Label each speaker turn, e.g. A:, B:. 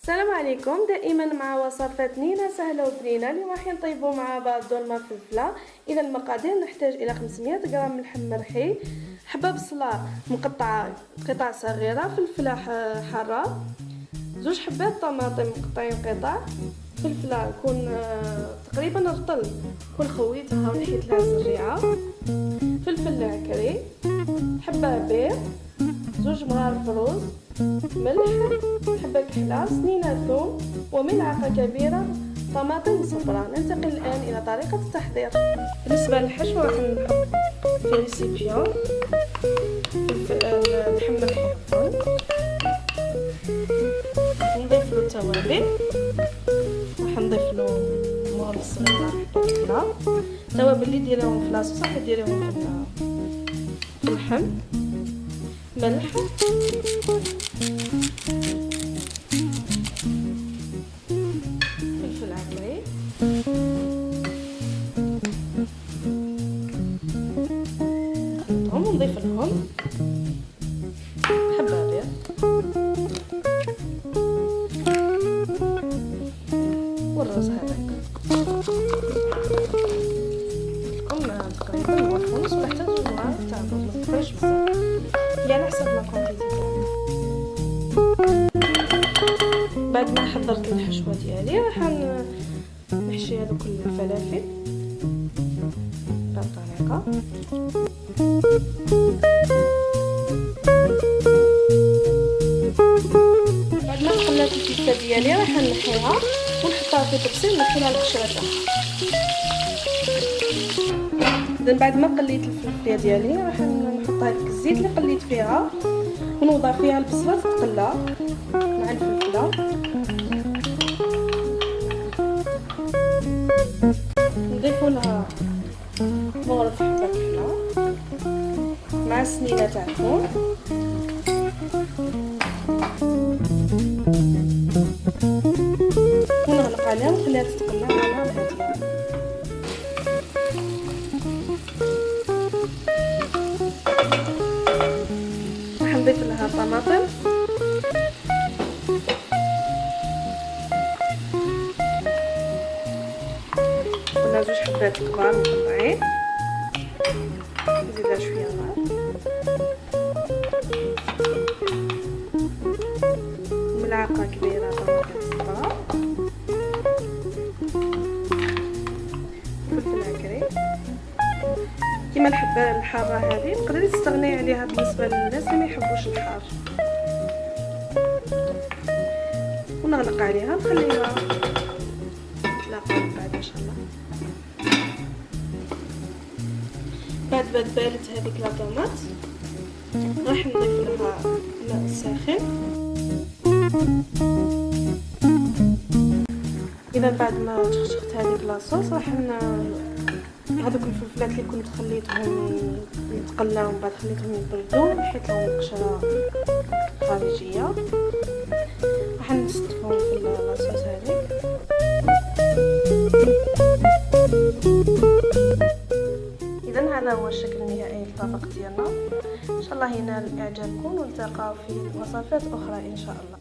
A: السلام عليكم. دائما مع وصفات نينا سهلة وبنينه. اليوم راح نطيبوا مع بعض دولمه فلفله. الى المقادير: نحتاج الى 500 غرام لحم مرحي، حبه بصله مقطعه قطع صغيره، فلفله حارة، زوج حبات طماطم مقطعين قطع، فلفله يكون تقريبا رطل، كون خويتها ونحيت لها الزريعه، فلفل عكري، حبه بيض، زوج مغارف روز، ملح، حبة كحلة، سنينة ثوم، وملعقة كبيرة طماطم صفراء. ننتقل الآن إلى طريقة التحضير. بالنسبة للحشو، راح نحط في récipient اللحم مرحي، نضيف له التوابل. راح نضيف له مغرف صغيرة حبة. التوابل اللي ديريهم في la sauce راح ديريهم في اللحم. ملح، فلفل عكري، نخلطهم ونضيف لهم حبة بيض والرز هذاك. لكم تقريبا مغرف ونص ولا حتى زوج مغارف تاع الرز، ما تكثرش بزاف، هي على حسب la quantité. بعد ما حضرت الحشوه ديالي، راح نحشي هذوك الفلافل بهذه الطريقه. بعد ما تقلات الفلفله ديالي، راح نحيها ونحطها في طبسي، نحي لها القشرة تاعها. اذا بعد ما قليت الفلفله ديالي، راح نحط هذيك الزيت اللي قليت فيها ونوضع فيها البصله تتقلى مع الفلفله. نضيفو لها مغرف حبه كحلة مع سنينه تاع الثوم، ونغلق عليها ونخليها تتقلى على نار هادية. راح نضيف لها طماطم، قلنا زوج حبات كبار مقطعين، نزيدها شوية ماء، ملعقة كبيرة طماطم صفراء، فلفل عكري. كيما الحبة الحارة هذه تقدري تستغني عليها بالنسبة للناس اللي ما يحبوش الحار. ونغلق عليها، نخليها تلاقى بعد ان شاء الله. بعد ما دبالت هذيك la tomate، راح نضيف لها الماء الساخن. اذا بعد ما شخشخت هذيك la sauce، راح هذوك الفلفلات اللي كنت خليتهم يتقلاو ومن بعد خليتهم يبردوا، نحيت لهم القشرة الخارجيه، راح نستفهم في la sauce هذيك. اذا هذا هو الشكل النهائي للطبق ديالنا. ان شاء الله ينال اعجابكم، ونلتقى في وصفات اخرى ان شاء الله.